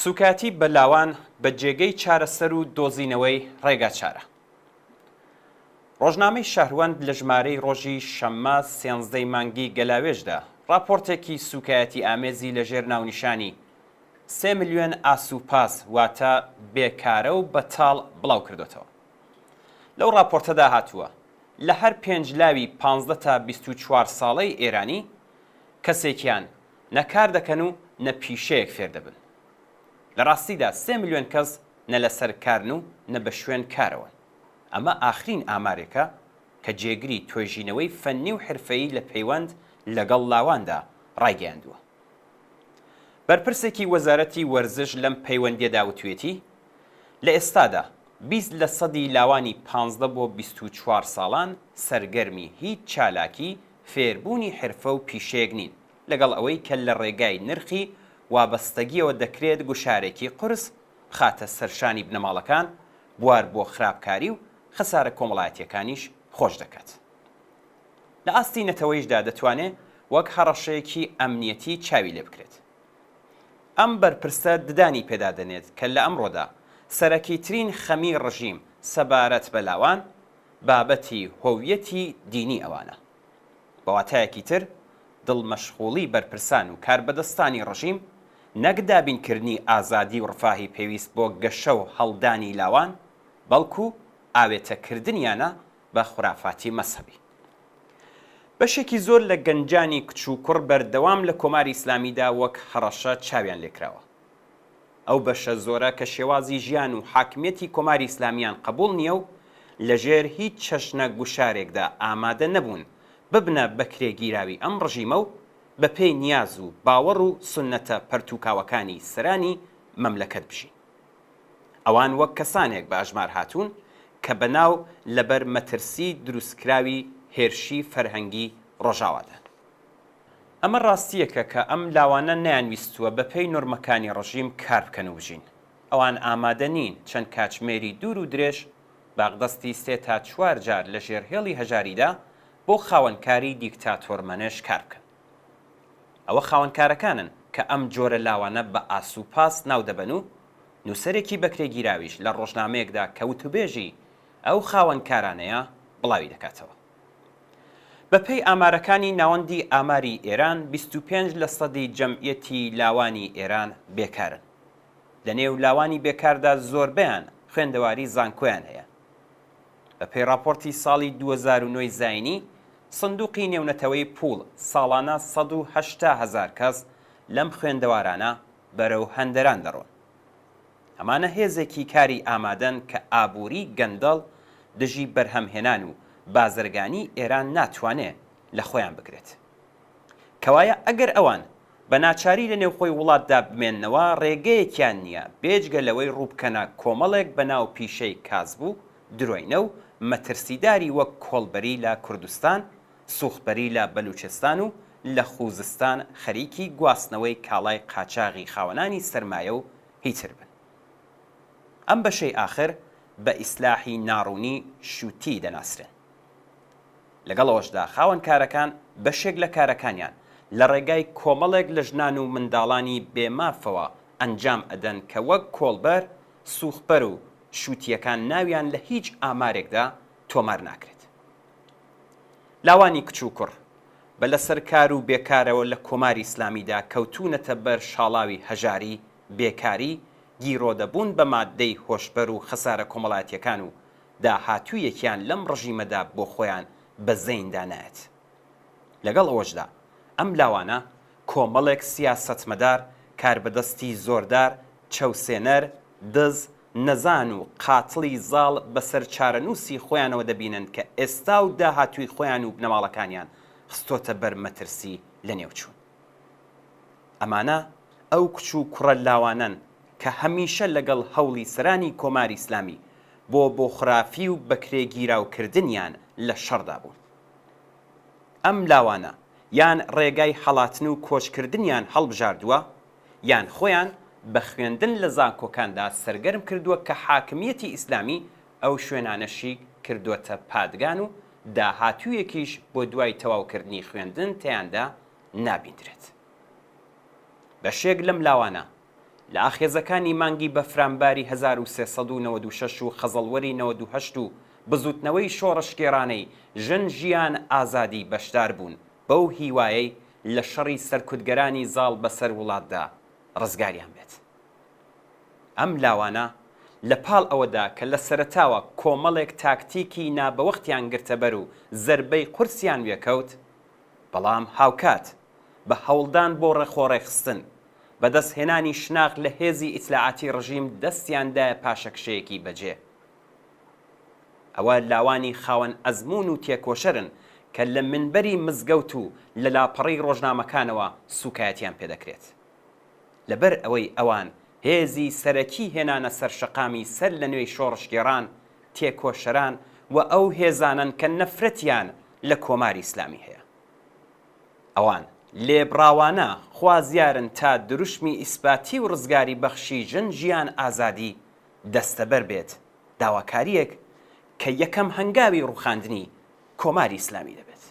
سوکایەتی بە لاوان بە جێگەی چارەسەر و دۆزینەوەی ڕێگاچارە. ڕۆژنامەی شەهروەند لە ژمارەی ڕۆژی شەممە سێنزدەی مانگی گەلاوێژدا ڕاپۆرتێکی سوکایەتی ئامێزی لە ژێر ناونیشانی سێ ملیۆن ئاسوپاس واتە بێکارە و بەتاڵ بڵاو کردۆتەوە. لەو ڕاپۆرتەدا هاتووە، لە هەر پێنج لاوی 15 تا 24 ساڵەی ئێرانی کەسێکیان نە کار دەکەن و نە پیشەیەک فێر دەبن. لە ڕاستیدا سێ ملیۆن کەس نە لەسەر کارن و نە بە شوێن کارەوەن. ئەمە ئاخرین ئامارێکە کە جێگری توێژینەوەی فەننی و حرفەیی لە پەیوەند لەگەڵ لاواندا ڕایگەیاندووە. بەرپرسێکی وەزارەتی وەرزش لەم پەیوەندییەدا وتویەتی، لە ئێستادا 20 لە سەدی لاوانی 15 بۆ 24 ساڵان سەرگەرمی هیچ چالاکی فێربوونی حرفە و پیشەیەک نین، لەگەڵ ئەوەی کە لە ڕێگای نرخی وابەستەگییەوە دەکرێت گوشارێکی قورس بخاتە سەر شانی بنەماڵەکان، بوار بۆ خراپکاری و خەسارە کۆمەڵایەتییەکانیش خۆش دەکات. لە ئاستی نەتەوەیشدا دەتوانێ وەک هەڕەشەیەکی ئەمنیەتی چاوی لێ بکرێت. ئەم بەرپرسە ددانی پێدا دەنێت کە لە ئەمڕۆدا سەرەکیترین خەمی ڕژیم سەبارەت بە لاوان، بابەتی هۆویەتی دینی ئەوانە. بە واتایەکی تر دڵ مەشغوڵی بەرپرسان و کاربەدەستانی ڕژیم نەک دابینکردنی ئازادی و ڕفاهی پێویست بۆ گەشە و هەڵدانی لاوان، بەڵکو ئاوێتە کردنیانە بە خورافاتی مەزهەبی. بەشێکی زۆر لە گەنجانی کچ و کوڕ بەردەوام لە کۆماری ئیسلامیدا وەک هەڕەشە چاویان لێکراوە. ئەو بەشە زۆرە کە شێوازی ژیان و حاکمیەتی کۆماری ئیسلامیان قەبووڵ نییە و لەژێر هیچ چەشنە گوشارێکدا ئامادە نەبوون ببنە بەکرێگیراوی ئەم ڕژیمە و بەپێی نیاز و باوەڕ و سوننەتە پەرتووکاوەکانی سەرانی مەملەکەت بژین. ئەوان وەک کەسانێک بە ئەژمار هاتوون کە بەناو لەبەر مەترسی دروستکراوی هێرشی فەرهەنگی ڕۆژاوادان. ئەمە ڕاستییەکە کە ئەم لاوانە نەیانویستووە بەپێی نۆرمەکانی ڕژیم کار بکەن و بژین. ئەوان ئامادە نین چەند کاتژمێری دوور و درێژ باقدەستی سێ تا چوار جار لە ژێر هێڵی هەژاریدا بۆ خاوەنکاری دیکتاتۆرمەنش کار بکەن. ئەوە خاوەنکارەکانن کە ئەم جۆرە لاوانە بە ئاسوپاس ناو دەبەن و نووسەرێکی بەکرێگیراویش لە ڕۆژنامەیەکدا کە وتوبێژی ئەو خاوەنکارانەیە بڵاوی دەکاتەوە. بەپێی ئامارەکانی ناوەندی ئاماری ئێران 25 لە سەدی جەمعیەتی لاوانی ئێران بێکارن. لە نێو لاوانی بێکاردا زۆربەیان خوێندەواری زانکۆیان هەیە. بەپێی ڕاپۆرتی ساڵی 2009 زایینی سندوقی نێونەتەوەی پووڵ ساڵانە 180 هەزار کەس لەم خوێندەوارانە بەرەو هەندەران دەڕۆن. ئەمانە هێزێکی کاری ئامادەن کە ئابووری گەندەڵ دژی بەرهەمهێنان و بازرگانی ئێران ناتوانێ لە خۆیان بگرێت. کەوایە ئەگەر ئەوان بە ناچاری لە نێوخۆی وڵاتدا بمێننەوە ڕێگەیەکیان نییە بێجگە لەوەی ڕووبکەنە کۆمەڵێک بە ناو پیشەی کاسب و درۆینە و مەترسیداری وەک کۆڵبەری لە کوردستان، سوختبەری لە بەلوچستان و لە خوزستان خەریکی گواستنەوەی کاڵای قاچاغی خاوەنانی سەرمایە و هیتر بن. ئەم بەشەی ئاخر بە ئیسلاحی ناڕوونی شووتی دەناسرێن. لەگەڵ ئەوەشدا خاوەن کارەکان بەشێک لە کارەکانیان لە ڕێگای کۆمەڵێک لە ژنان و منداڵانی بێ مافەوە ئەنجام ئەدەن کە وەک کۆڵبەر، سوختبەر و شووتییەکان ناویان لە هیچ ئامارێکدا تۆمار ناکرێت. لاوانی کچ و کوڕ بە لەسەر کار و بێکارەوە لە کۆماری ئیسلامیدا کەوتوونەتە بەر شاڵاوی هەژاری، بێکاری، گیرۆدەبوون بە ماددەی هۆشبەر و خەسارە کۆمەڵایەتییەکان و داهاتوویەکیان لەم ڕژیمەدا بۆ خۆیان بە زەیندا نایەت. لەگەڵ ئەوەشدا ئەم لاوانە کۆمەڵێک سیاسەتمەدار، کاربەدەستی زۆردار، چەوسێنەر، دز، نەزان و قاتڵی زاڵ بەسەر چارەنووسی خۆیانەوە دەبینن کە ئێستا و داهاتووی خۆیان و بنەماڵەکانیان خستۆتە بەر مەترسی لەنێوچوون. ئەمانە ئەو کچ و کوڕە لاوانەن کە هەمیشە لەگەڵ هەوڵی سەرانی کۆماری ئیسلامی بۆ بۆخرافی و بەکرێگیراوکردنیان لە شەڕدا بوون. ئەم لاوانە یان ڕێگای هەڵاتن و کۆچکردنیان هەڵبژاردووە، یان خۆیان بە خوێندن لە زانکۆکاندا سەرگەرم کردووە کە حاکمیەتی ئیسلامی ئەو شوێنانەشی کردۆتە پادگان و داهاتوویەکیش بۆ دوای تەواوکردنی خوێندن تێیاندا نابیندرێت. بەشێک لەم لاوانە. لە ئاخێزەکانی مانگی بەفرانباری 1396 و خەزەڵوەری 98 و بزووتنەوەی شۆڕشگێڕانەی ژن ژیان ئازادی بەشدار بوون بەو هیوایەی لە شەڕی سەرکوتگەرانی زاڵ بەسەر وڵاتدا ڕزگاریان بێت. ئەم لاوانە لە پاڵ ئەوەدا کە لە سەرەتاوە کۆمەڵێک تاکتیکی نابەوەختیان گرتەبەر و زەربەی قورسیان وێکەوت، بەڵام هاوکات بە هەوڵدان بۆ ڕێخۆڕێکخستن، بەدەستهێنانی شناخت لە هێزی ئیتلاعاتی ڕژیم دەستیان دایە پاشەکشەیەکی بەجێ. ئەوە لاوانی خاوەن ئەزموون و تێکۆشەرن کە لە مینبەری مزگەوت و لە لاپەڕەی ڕۆژنامەکانەوە سووکایەتیان پێدەکرێت. لەبەر ئەوەی ئەوان هێزی سەرەکی هێنانە سەر شەقامی سەر لە نوێی شۆڕشگێڕان، تێکۆشەران و ئەو هێزانەن کە نەفرەتیان لە کۆماری ئیسلامی هەیە. ئەوان لێبڕاوانە خوازیارن تا دروشمی ئیسپاتی و ڕزگاری بەخشی ژن ژیان ئازادی دەستەبەر بێت، داواکارییەک کە یەکەم هەنگاوی ڕووخاندنی کۆماری ئیسلامی دەبێت.